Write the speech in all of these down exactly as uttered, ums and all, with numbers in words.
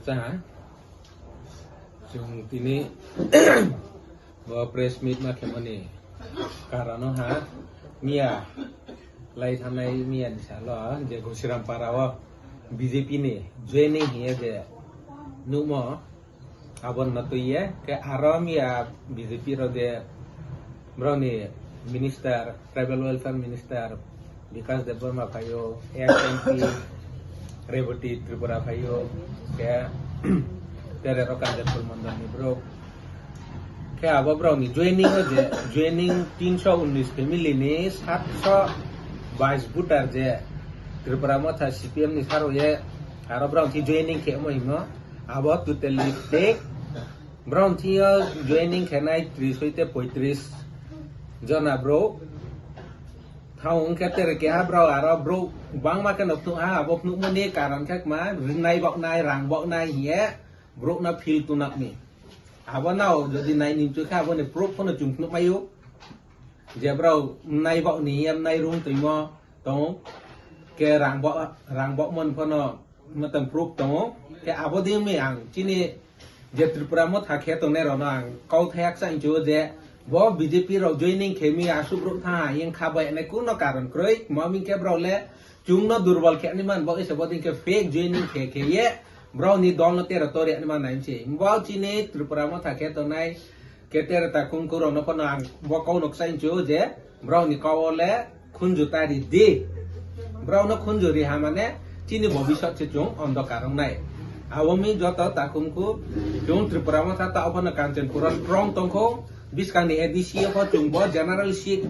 Chwng tini bo press meet ma khemani karono ha miya lai thanai miya ni salo je Gosiram para o B J P ni joining hiye je nukmo abon no twiye ke aro miya B J P ro je broni minister, tribal welfare minister Bikas Debbarma phaio, ex M P Rebati Tripura phaio, ke tere ro Kanchanpur mondol ni bro. Ke abo brao ni joining o je, joining tinso unnis family ni satso bais voter je Tripura Motha C P M ni saro ye aro brao thi joining khe mo himo, abo totally fake. Brao thi joining khe nai tris hoite poitris jona bro. Thao wngkhe tere keha brao aro bro bangma khe no phnuh ha, abo phnuhmani karon khe ma rinai boknai, rang boknai hiye brao no feel tunakni. Abo nao jodi nai ning twi kha, abo ni proof phano chwng phnuh maio. Je brao nai bokni, em nai rung twimo tongo. Ke rang bo, rang bokmon phano Matang proof tongo. Khe abo di wngwi ang chini je Tripura Motha khe tongnai rokno ang kau thayak sa incho je bo B J P rok joining khe mi asuk rok tha yang kha bai nai kuno karon kroi. Mo ming khe brok le chwngno durbol khe ani man bo ise bo din khe fake joining khe khe ye brok ni dol no tero tori ani man nai se. Bo chini Tripura Motha khe tongnai Keter ta kungku rokno phano ang bo kau nok sai incho je brao ni kau le khunju ta ri di. Brao no khunju ri ha mane chini bobisot se chwng ondokar wngnai. Abo mi joto ta kungku chwng Tripura Motha ta ophano Kanchanpur o strong tongkho. Biskang ni A D C o pho chwng bo general seat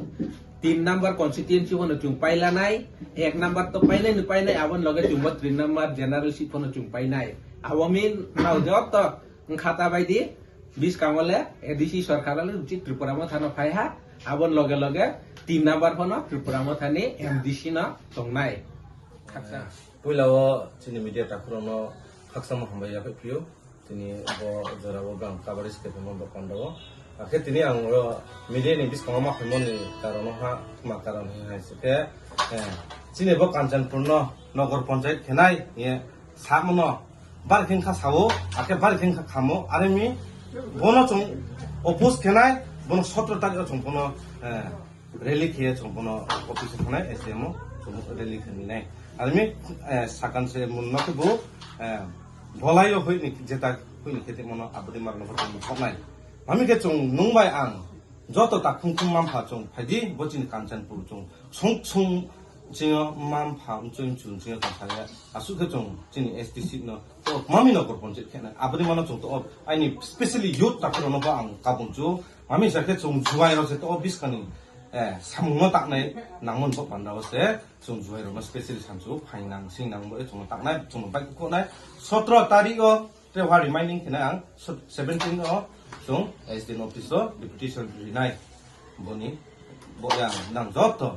tin number constituency phano chwng pailanai. Ek number to painai ni painai, aboni loge chwng bo three number general seat phano chwng painai. Abo mi nao joto wngkha ta bai di. Biskango le A D C sorkar le uchi Tripura Motha no phai ha, abon loge loge tin number phano Tripura Motha ni M D C no tongnai. Khaksa. Puila o chini media takhurokno khaksa mo hambai yaphai phio. Tini bo jora o bang coverage khe tongmo bo kondo o. Akhe tini ang ro media ni biskango ma phaimoni karon ha, ma karon hai se khe, eh, chini bo Kanchanpur no nogor panchayat khenai ye samono bari khe wngkha sao, akhe bari khe wngkha khamo, are mi bono chwng oppose khenai, bono sotro tarikh o chwng bono, eh, rally khe chwng bono office o thangnai, S D M o chwng rally khe ninai. Are mi, eh, sakan se mun no khe bo, eh, bolai o hoi ni jeta hoi ni khe tongmo no aboni mar no khe tongmo thoknai. Mami khe chwng nung bai ang joto takhum khum mampha chwng phaidi, bo chini Kanchanpur chwng sung sung Chini mma mpha mchwi mchu chini tong kha ya. Aswk khe chwng chini S T seat no to mami no gorpon chit khe na. Aboni mano chwng to aini specially youth takhurok no bo ang kabun chu. Mami sa khe chwng juai rok se to biskani, eh, samung no taknai nangmon bo panda o se chwng juai rok no specially samsu phainang singnang bo chwng taknai chwng bai kho nai. Sotro tarik o te wa reminding khe na ang seventeen o chwng S D M office o deputation rinai. Boni bo yang nang joto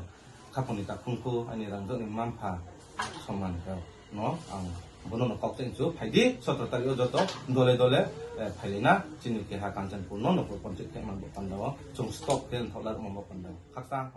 Khaponi takhumkhu ani rangjani mampha somman rok no ang bono no kok chengsu phaidi sotro tarik o joto dole dole, eh, phailina chini keha Kanchanpur no nokol ponchit khe manbo pandao chwng stop khe thoklar manbo pandao khaksa.